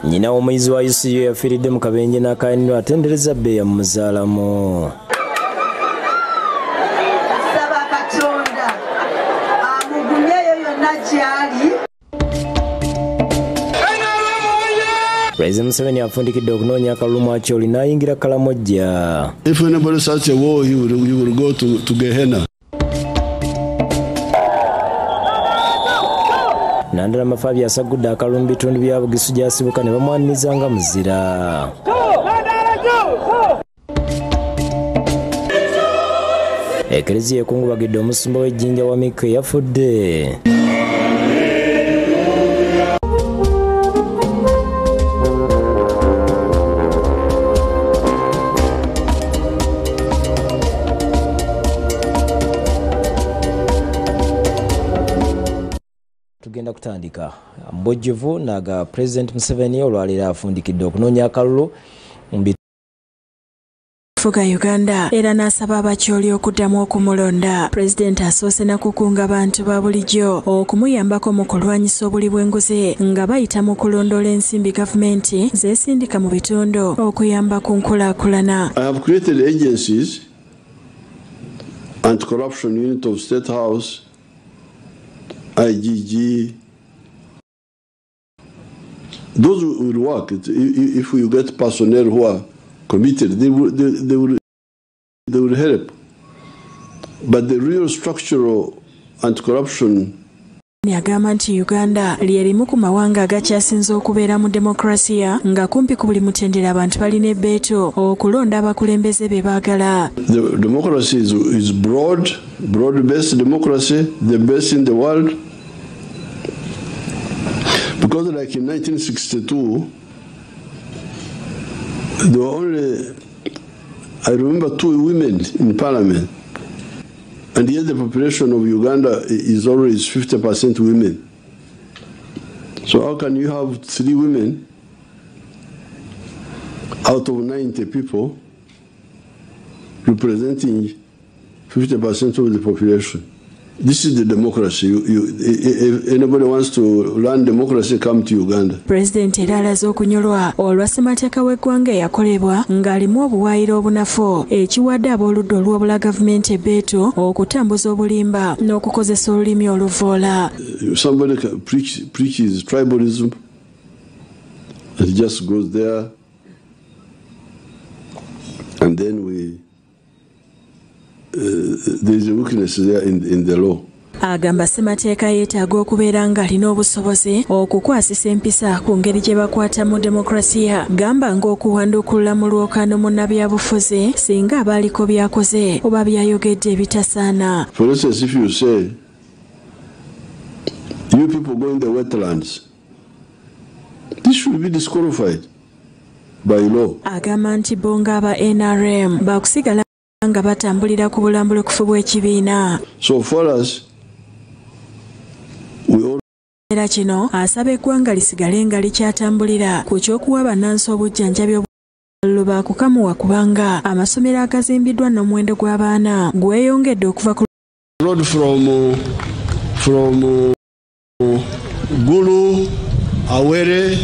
Nnyina w'omuyizi wa UCU yafiiridde mu kabenje n'akayanirwa atendereza bbe yamuzaalamu. Saba Katonda amugumyeyo yonna gy'ali. Pulezidenti Museveni afundikidde okunoonya akalulu mu Acholi n'ayingira Kalamojja. If anybody starts a war, he will go to Gehenna. Nandala Mafabi asagudde akalulu mu bitundu bya Bugisu gy'asibuka ne bamwaniriza nga muzira. Ekereziya ekungubagidde omusumba w'ejjinja wa Mikko eyafudde. Tugenda kutandika mbojjuvu naga President Museveni olwaleero afundikidde okunoonya akalulu fuga Uganda era n'asaba Abakyoli okuddamu okumulonda. Pulezidenti asoose na kukunga bantu ba bulijjo okumuyambako mu kulwanyisa obuli bw'enguzi nga bayita mu kulondoola ensimbi gavumenti zeesindika mu bitundu okuyamba ku nkulaakulana. I have created agencies, Anti-Corruption Unit of State House, IGG. Those will work if you get personnel who are committed. They will help. But the real structural anti-corruption. Agamba nti Uganda lye limu ku mawanga agakyasinze okubeera mu demokrasiya nga kumpi ku buli mutendera abantu balina ebbeetu okulonda abakulembeze be baagala. The democracy is broad-based democracy, the best in the world. Because like in 1962, there were only, I remember, 2 women in parliament. And yet the population of Uganda is always 50% women. So how can you have 3 women out of 90 people representing 50% of the population? This is the democracy. If anybody wants to learn democracy, come to Uganda. President era alaze okunyolwa olwa ssemateeka w'eggwanga eyakolebwa ng'alimu obuwaayiro obunafu ekiwadde ab'oludda olw'obula gavumenti ebbeetu okutambuza obulimba n'okukozesa olulimi oluvoola. Somebody preaches tribalism and he just goes there, and then we there is a weakness there in the law. Agamba ssemateeka yeetaaga okubeera ng'alina obusobozi okukwasisa empisa ku ngeri gye bakwatamu demokrasiya, gamba ng'okuwandukulula mu lwokaano munnabyabufuzi singa abaaliko by'akoze oba by'ayogedde ebitasaana. For instance, if you say, you people go in the wetlands, this should be disqualified by law. Agamba nti bo ng'aba NRM baakusigala nga batambulira ku bulambulukufu bw'ekibiina. So for us, we all era kino asaba eggwanga lisigale nga likyatambulira ku ky'okuwa bannansi obujjanjabi obululu baakukamuwa kubanga amasomero agazimbiddwa n'omuwendo gw'abaana gweyongedde okuva ku road from Gulu, Awere,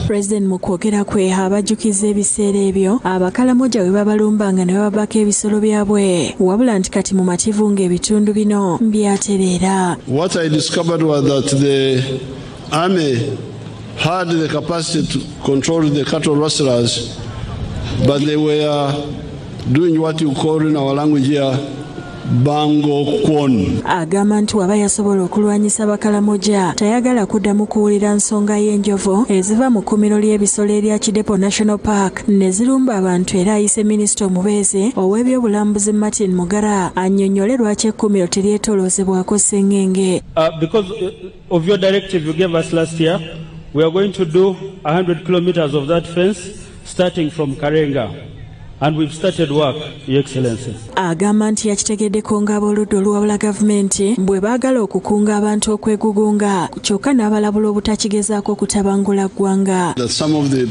President mu kwogera kwe abajjukiza ebiseera ebyo Abakalamoja we babalumbanga ne bababako ebisolo byabwe, wabula nti kati mu mativu ng'ebitundu bino byatereera. What I discovered was that the army had the capacity to control the cattle rustlers, but they were doing what you call in our language here Bango Kwon. Agamba nti waba yasobola okulwanyisa Abakalamoja tayagala kuddamu kuwulira nsonga y'enjovu eziva mu kkuumiro ly'ebisolo erya Kidepo National Park ne zirumba abantu, era ayise minisita omubeezi ow'ebyobulambuzi Martin Mugara annyonnyole lwaki ekkuumiro teryetooloozebwako ssengenge. Because of your directive you gave us last year, we are going to do 100 kilometers of that fence starting from Karenga. And we've started work, Your Excellency. Agamba nti yakitegeddeko ng'ab'oludda oluwabula gavumenti bwe baagala okukunga abantu okwegugunga, kyokka n'abalabula obutakigezaako okutabangula ggwanga. That some of the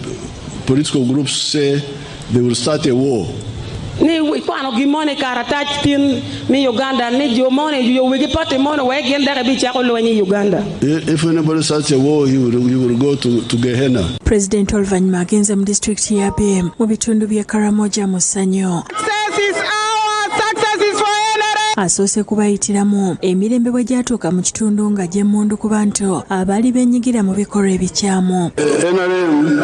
political groups say they will start a war. Ni kwano gimone karatac tin mi Uganda ni jo mone yo wigi party mone we gin dake bi chako lweny Uganda. If anybody starts a war, he will go to Gehenna. President oluvannyuma agenze mu disitulikiti ya Bem mu bitundu by'e Karamoja mu Ssanyu. Success is ours, success is for NRM. Asoose kubayitiramu emirembe bwe gyatuuka mu kitundu nga gy'emmundu ku bantu abaali beenyigira mu bikolwa ebikyamu. NRM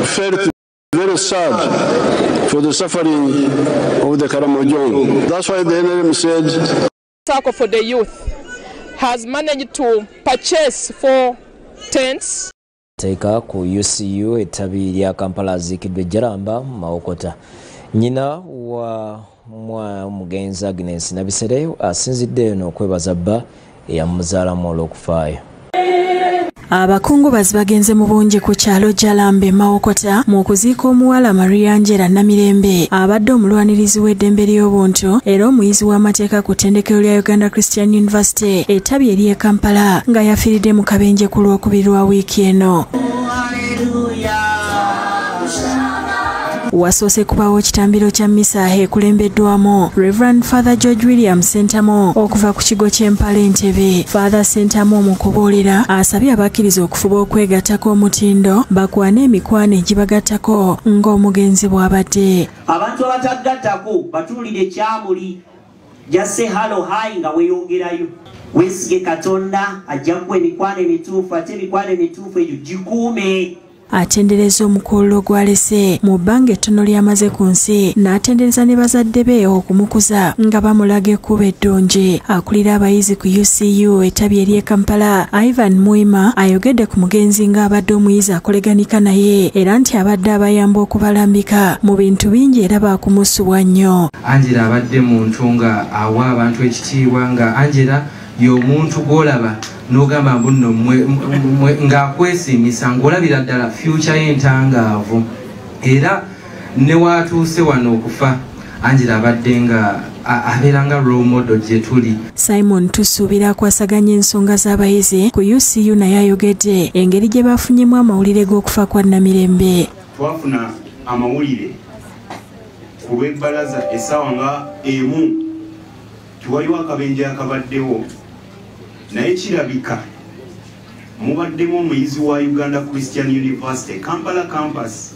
felt very sad for the suffering of the Karamojong. That's why the NRM said Circle for the Youth has managed to purchase 4 tents. Teeka ku UCU ettabi lya Kampala aziikiddwa Jalamba Mawokota. Nnyina wa mugenzi Agnes Nabisere asinzidde eno okwebaza bba eyamuzaalamu olw'okufaayo. Abakungubazi bagenze mu bungi ku kyalo Jalamba e Mawokota mu kuziika omuwala Maria Angela Namirembe abadde omulwanirizi w'eddembe ly'obuntu era omuyizi w'amateeka ku ttendekero lya Uganda Christian University ettabi ery'e Kampala nga yafiiridde mu kabenje ku Lwokubiri lwa wiiki eno. Wasoose kubaawo ekitambiro kya mmisa ekulembeddwamu Reverend Father George William Sentamu okuva ku kigo ky'Empala Entebbe. Father Sentamu mu kubuulira asabye abakkiriza okufuba okwegattako omutindo bakwane emikwano egibagattako ng'omugenzi bw'abadde. Abantu abatagattako batuulire ekyamuli just say hello hi nga weeyongerayo. Weesige Katonda ajja kuwa emikwano emituufu ate emikwano emituufu egyo gikuume. Atendereza omukululo gw'alese mu bbanga ettono ly'amaze ku nsi n'atendereza ne bazadde be okumukuza nga bamulaga ekkubo eddungi. Akulira abayizi ku UCU ettabi ery'e Kampala Ivan Muima ayogedde ku mugenzi ng'abadde omuyizi akoleganika naye era nti abadde abayamba okubalambika mu bintu bingi era baakumusubwa nnyo. Angela abadde muntu nga awa abantu ekitiibwa nga Angela y'omuntu gw'olaba n'ogamba mbu nno ng'akwesiimisa ng'olabira ddala future y'entangaavu era ne waatuuse wano okufa Angela abadde nga abeera nga role model gye tuli. Simon Tusuubira akwasaganya ensonga z'abayizi ku UCU naye ayogedde engeri gye bafunyemu amawulire g'okufa kwa Namirembe. Twafuna amawulire ku lw'ebbalaza essaawa nga 1 tiwaliwo akabenje akabaddewo naye kirabika mubaddemu omuyizi wa Uganda Christian University Kampala campus.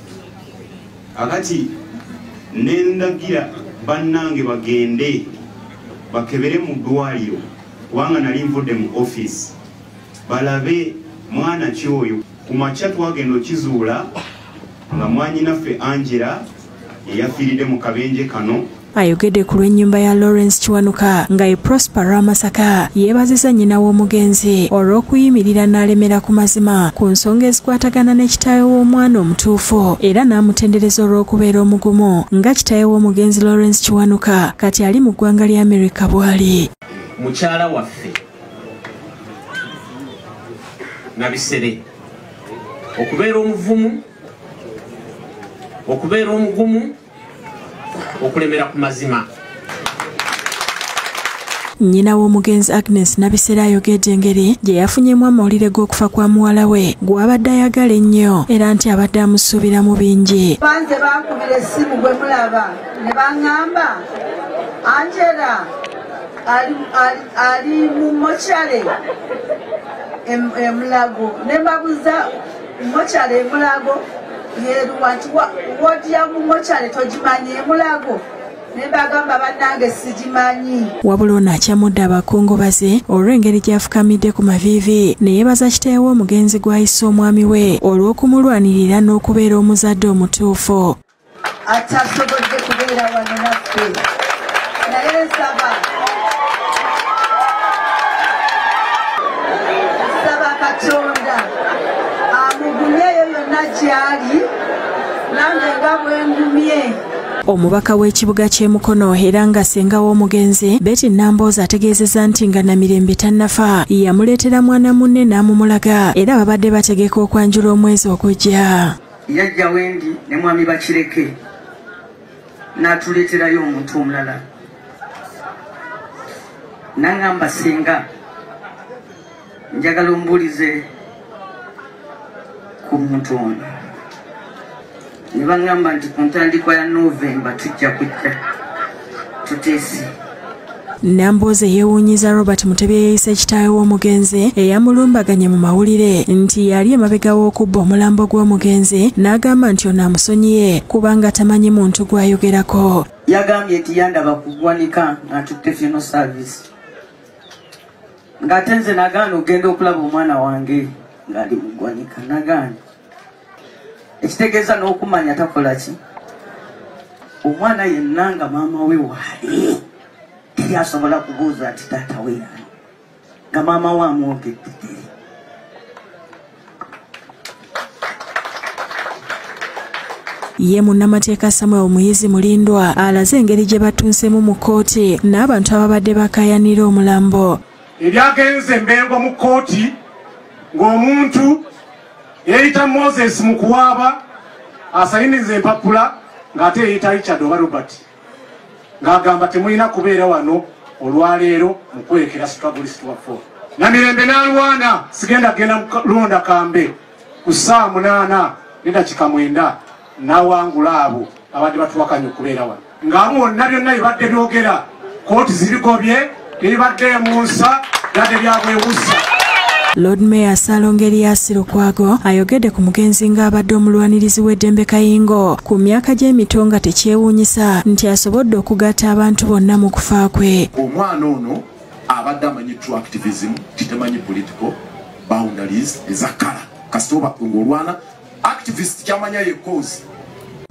Akati nendagira bannange bagende bakebere mu ddwaliro kubanga nali nvudde mu office balabe mwana ki oyo. Ku makya twagenda okizuula nga mwannyinaffe Angela eyafiiridde mu kabenje kano. Ayogedde ku lw'ennyumba ya Lawrence Kiwanuka nga ye Prosper Ramasaka yeebazizza nnyina w'omugenzi olw'okuyimirira n'alemera ku mazima ku nsonga ezikwatagana ne kitaawe w'omwana omutuufu era n'amutendereza olw'okubeera omugumu nga kitaawe w'omugenzi Lawrence Kiwanuka kati ali mu ggwanga lya Amerika bw'ali. Mukyala waffe Nabisere okubeera omuvumu, okubeera omugumu, okulemera ku mazima. Nnyina w'omugenzi Agnes Nabisere ayogedde engeri gye yafunyemu amawulire g'okufa kwa muwala we gw'abadde ayagala ennyo era nti abadde amusuubiramu bingi. Banze bankubira essimu gwe mulaba ne baŋŋamba Angela ali mu mokyale Emulago ne mbabuuza mokyale Emulago yeruwa nti wodi ya mu mokyale togimanyi Emulago ne mbagamba bannange sigimanyi. Wabula ono akyamudde abakungubazi olw'engeri gy'afukamidde ku maviivi ne yeebaza kitaawe w'omugenzi gw'ayise omwami we olw'okumulwanirira n'okubeera omuzadde omutuufu. Atasobodde kubeera wano naffe naye nsaba Katonda amugumyeyo yonna gy'ali nange nga bwe ngumye. Omubaka w'ekibuga ky'e Mukono era nga ssenga w'omugenzi Betty Nambooze ategeezezza nti nga Namirembe tannafa yamuleetera mwana munne n'amumulaga era babadde bategeka okwanjula omwezi ogujja. Yajja wendi ne mwami Bakireke n'atuleeterayo omuntu omulala n'aŋŋamba ssenga njagala ombuulize ku muntu ono. Ne baŋŋamba nti ku ntandikwa ya Novemba tujja kujja tuteese. Nambooze yeewuunyiza Robert Mutebi eyeeyise kitaawe w'omugenzi eyamulumbaganye mu mawulire nti yali emabega w'okubba omulambo gw'omugenzi, n'agamba nti ono amusonyiye kubanga tamanyi muntu gw'ayogerako. Yagambye nti yandaba ku ggwanika nga ntutte funeral service, ng'ate nze nagaana okugenda okulaba omwana wange ng'ali mu ggwanika, nagaana. Ekitegeeza n'okumanya takola ki, omwana yenna nga maama we waali teri asobola kubuuza nti taata we yani, nga maama we amwogedde teri. Ye munnamateeka Samuel Muyizi Mulindwa alaze engeri gye batunseemu mu kkooti n'abantu ababadde bakaayanira omulambo. Ebyagenze Mmengo mu kkooti ng'omuntu yeeyita Moses mu kuwaaba asayiniza empapula ng'ate yeeyita Richard oba Robert, ng'agamba temulina kubeera wano olwaleero mu kwekera strugglist waffe. Namirembe n'alwana sigenda genda londa kambe ku ssaawa 8:09 n'awangula abo abadde batuwakanya okubeera wano, ng'abo bonna byonna bibadde byogera kkooti zibigobye, tebibadde mu nsa byadde byabwewusa. Lord Mayor Ssalongo Erias Lukwago ayogedde ku mugenzi ng'abadde omulwanirizi w'eddembe Kayingo ku myaka gy'emito nga tekyewuunyisa nti asobodde okugatta abantu bonna mu kufa kwe. Omwana ono abadde amanyi true activism, titemanyi political boundaries ezakala kasita oba ng'olwana activist kyamanya ye cause.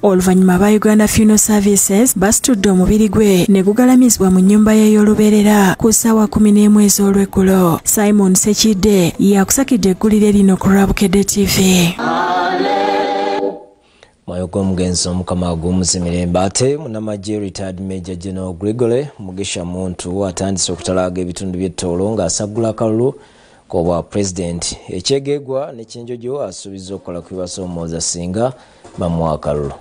Oluvannyuma aba Uganda Funeral Services basitudde omubiri gwe ne gugalamizibwa mu nnyumba ye ey'olubeerera ku ssaawa 11 ez'olweggulo. Simon Sekidde yakusakidde eggulire lino ku Lwabukedde TV. Mwoyo gw'omugenzi Omukama agumuze mirembe. Ate munnamagye retired Major General Gregory Mugisha Muntu atandise okutalaaga ebitundu by'ettoolo ng'asaggula akalulu k'obwa pulezidenti. Ekyegeegwa ne Kyenjojo asuubizza okukola ku bibasoomooza singa bamuwa akalulu.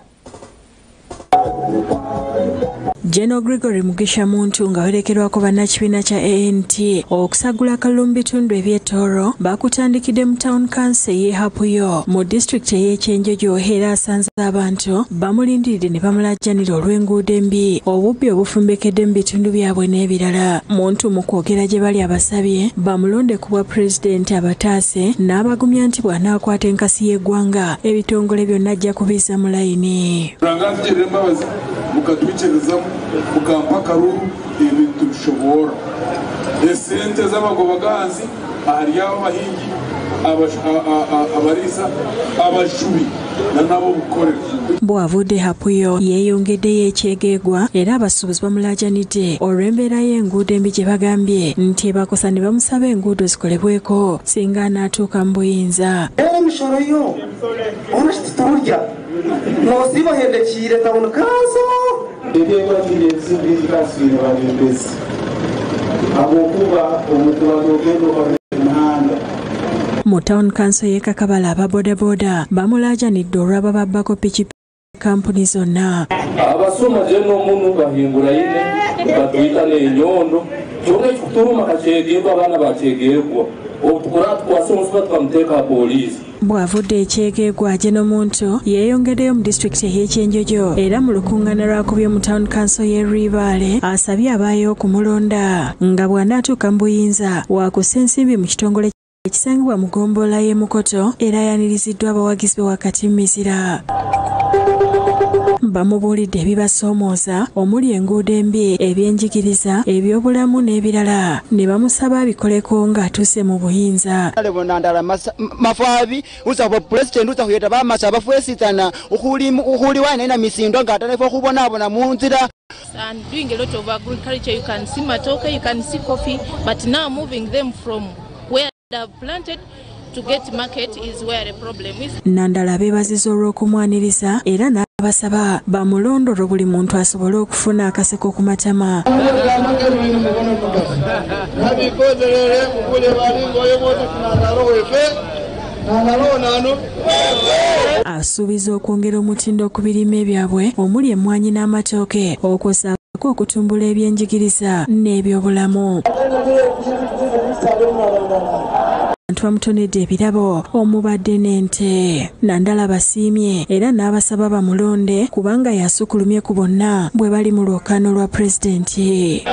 General Gregory Mugisha Muntu ng'awerekerwako bannakibiina kya ANT okusaggula akalulu mu bitundu eby'ettoolo bakutandikidde mu Town Council ey'e Hapuyo mu disitulikiti ey'e Kyenjojo, era asanze abantu bamulindiridde ne bamulajjanira olw'enguudo embi, obubbi obufumbekedde mu bitundu byabwe n'ebirala. Muntu mu kwogera gye bali abasabye bamulonde ku bwa pulezidenti abataase n'abagumya nti bw'anaakwata enkasi y'eggwanga ebitongole byonna ajja kubizza mu layini. Mukampa karuru ebintu bishobora esente z'abagobaganzi ahari abahingi abarisa abashubi nabo bukorera. Bw'avudde Hapuyo yeeyongeddeyo ekyegeegwa era abasuubuzi bamulaajanidde olw'embeera y'enguudo embi gye bagambye nti ebakosa ne bamusaba enguudo zikolebweko singa anaatuuka mu buyinza. Emishoro yo orashituturya nosibahendekire town council Mu Town Council y'e Kakabala aba bodaboda bamulaajanidde olw'abababbako pikipiki kampuni zonna. Abasoma jeno munu bahingura ine batwita n'enyondo kyonna ekikuturuma kakyegeegwa abaana bakyegeegwa obutukora tukwasa omusuba tukamuteeka poliisi. Bw'avudde ekyegeegwa General Muntu yeeyongeddeyo mu disitulikiti ey'e Kyenjojo era mu lukuŋŋaana lwakubye mu Town Council y'e Rwibaale asabye abaayo okumulonda nga bw'anaatuuka mu buyinza waakussa ensimbi mu kitongole ekisangibwa mu ggombolola y'e Mukoto era ayaniriziddwa abawagizi be wakati mu mizira. Bamubuulidde ebibasoomooza omuli enguudo embi, ebyenjigiriza, ebyobulamu n'ebirala ne bamusaba abikoleko ng'atuuse mu buyinza. Mafabi usaba president usahuyeta bamasa bafwesitana ukhuli wana misindo ngatanefa khubonabona mu nzira. And doing a lot of agriculture, you can see matoke, you can see coffee, but now moving them from where they are planted to get market is where the problem is. Nandala beebaziza olw'okumwaniriza era n'abasaba bamulondolo buli muntu asobole okufuna akaseko ku matama. Asuubiza okwongera omutindo ku birime byabwe omuli emmwanyi n'amatooke okwosaako okutumbula ebyenjigiriza n'ebyobulamu. Bamutonedde ebirabo omubadde n'ente. Nandala basiimye era n'abasaba bamulonde kubanga yasukulumye ku bonna bwe bali mu lwokaano lwa pulezidenti.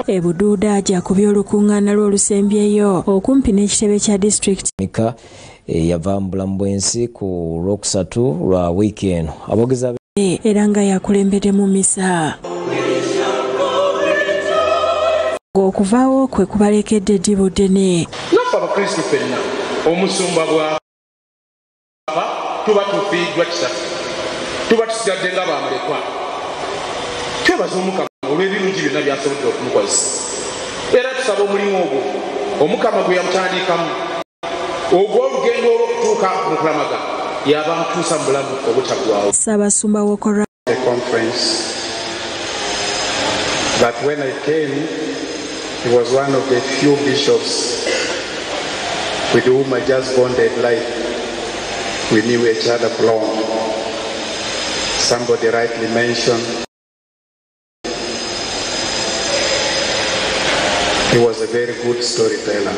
Ebuduuda gyakubye olukuŋŋaana lw'olusembyeyo okumpi n'ekitebe kya disitulikiti. Mika yava mu bulamu bw'ensi ku Lwokusatu lwa wiiki eno. Aboogezi era nga yakulembedde mu misa. Ng'okuvaawo kwe kubalekedde eddibu ddene. Naffe Abakristu ffenna omusumba bw'afa tuba tufiiriddwa kisatu, tuba tusigadde nga bamulekwa. Twebaza Omukama olw'ebirungi byonna by'asobodde okumukozesa, era tusaba omulimu ogwo Omukama gwe yamutandikamu ogw'olugendo olw'okutuuka mu kulamaga yaba mutuusa mu bulamu obutaggwaawo. Ssaabasumba w'Okora The conference, but when I came, he was one of the few bishops with whom I just bonded like we knew each other for long. Somebody rightly mentioned he was a very good storyteller.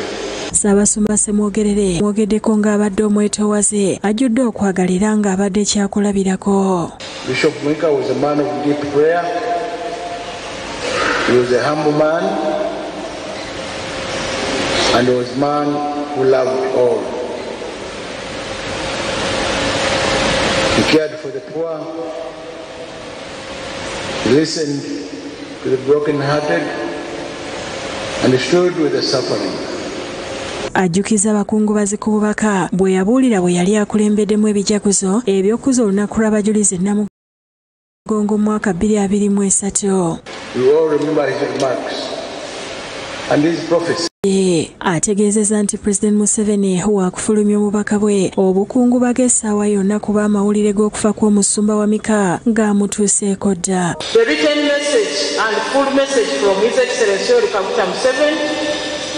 Ssaabasumba Ssemwogerere mwogeddeko ng'abadde omwetoowaze ajjudde okwagalira ng'abadde kyakulabirako. Bishop Mwika was a man of deep prayer. He was a humble man and he was a man who loved all. He cared for the poor. He listened to the broken-hearted and he stood with the suffering. Ajjukiza abakungubazi ku bubaka bwe yabuulira bwe yali akulembeddemu ebijaguzo ebyokuza olunaku lw'abajulizi Namugongo mu mwaka 2023. We all remember his remarks and his prophecy. Ategeezezza nti Pulezidenti Museveni waakufulumya obubaka bwe obukungubaga essaawa yonna kuba amawulire g'okufa kw'omusumba wa Mika ng'amutuuseeko dda. The written message and full message from His Excellency Yoweri Kaguta Museveni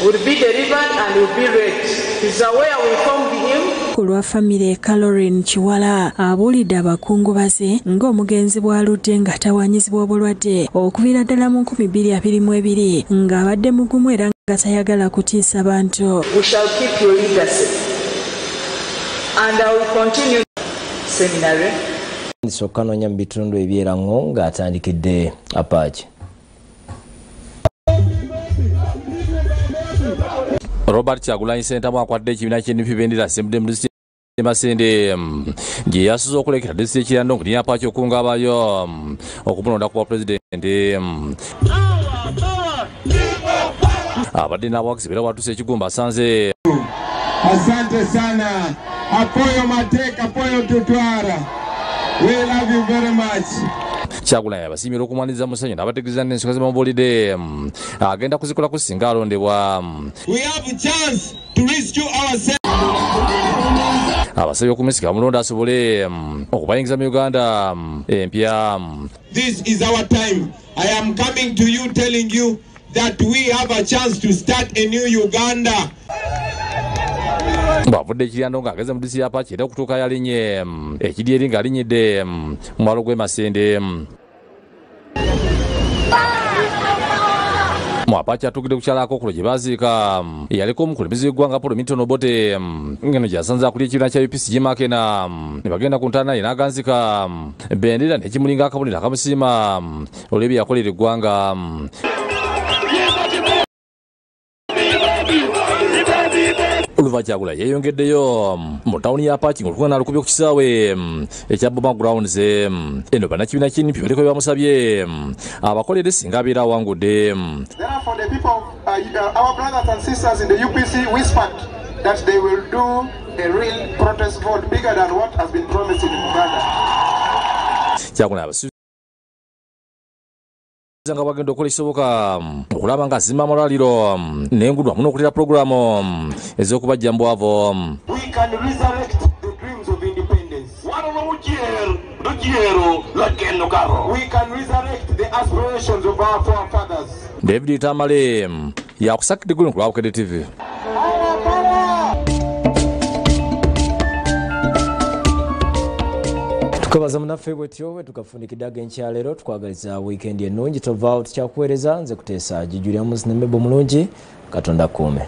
will be delivered and will be read. He's aware we informed him. Ku lwa famire Caroline Kiwala abuulidde abakungubazi ng'omugenzi bw'aludde nga tawaanyizibwa obulwadde okuviira ddala mu 2022 ng'abadde mugumu era nga tayagala kutiisa bantu. We shall keep your legacy and I will continue seminary. Okanoonya mu bitundu ebyerango ng'atandikidde Apache. Robert Kyagulanyi Ssentamu akwadde ekibiina ky'NUP bendera asembedde mu disitulikiti y'e Masindi gye yasuze okulekera disitulikiti y'e Kyaddondo ne Apache okungabayo okumulonda ku bwa pulezidenti. Abadde n'abawagizi era watuuse ekigumba asanze. Asante sana. Apoyo mateka, apoyo tutwara. We love you very much. Kyagulanyi abasiimira okumwaniriza mu ssanyu n'abategeeza n'ensonga ze bamubuulidde agenda kuzikola kusinga alondebwa. We have a chance to rescue ourselves. Abasabye okumwesiga bamulonde asobole okubayingiza mu Uganda empya. This is our time. I am coming to you telling you that we have a chance to start a new Uganda. Bw'avudde e Kiryandongo ng'ageze mu disitulikiti ya Apache era okutuuka yalinye ekidyeri ng'alinyidde mu mwalo gw'e Masindi. Mu Apache atuukidde ku kyalo Akokolo gye baaziika eyaliko omukulembeze w'eggwanga Paul Milton Obote ng'eno gy'asanze akulira ekibiina kya UPC Jim Akena ne bagenda ku ntaana ye n'aganzika bendera n'ekimulinga akabonero akamusiima olw'ebyo yakolera eggwanga. Oluva Kyagulanyi yeeyongeddeyo mu tawuni ya Apache ng'olukuŋŋaana alukubye ku kisaawe ekya Boma Grounds. Eno bannakibiina ky'NUP baliko bye bamusabye abakolere singa abeera awangudde. Therefore, the people of our brothers and sisters in the UPC whispered that they will do a real protest vote bigger than what has been promised in Uganda. Kyagulanyi abasuubiza nga bagenda okukola ekisoboka okulaba nga azimba amalwaliro n'enguudo wamu n'okuleeta pulogulaamu ez'okubajja mu bwavu. We can resurrect the dreams of independence. We can resurrect the aspirations of our forefathers. David Tamale yakusakidde gulu ku Lwabukedde TV. Twebaza munaffe bwetyo bwe tukafundikidde ag'enkyaleero. Tukwagaliza wiikendi ennungi. Tovaawo, tukyakuweereza. Nze Kuteesa Gijulya Muzinemebo. Mulungi, Katonda kuume.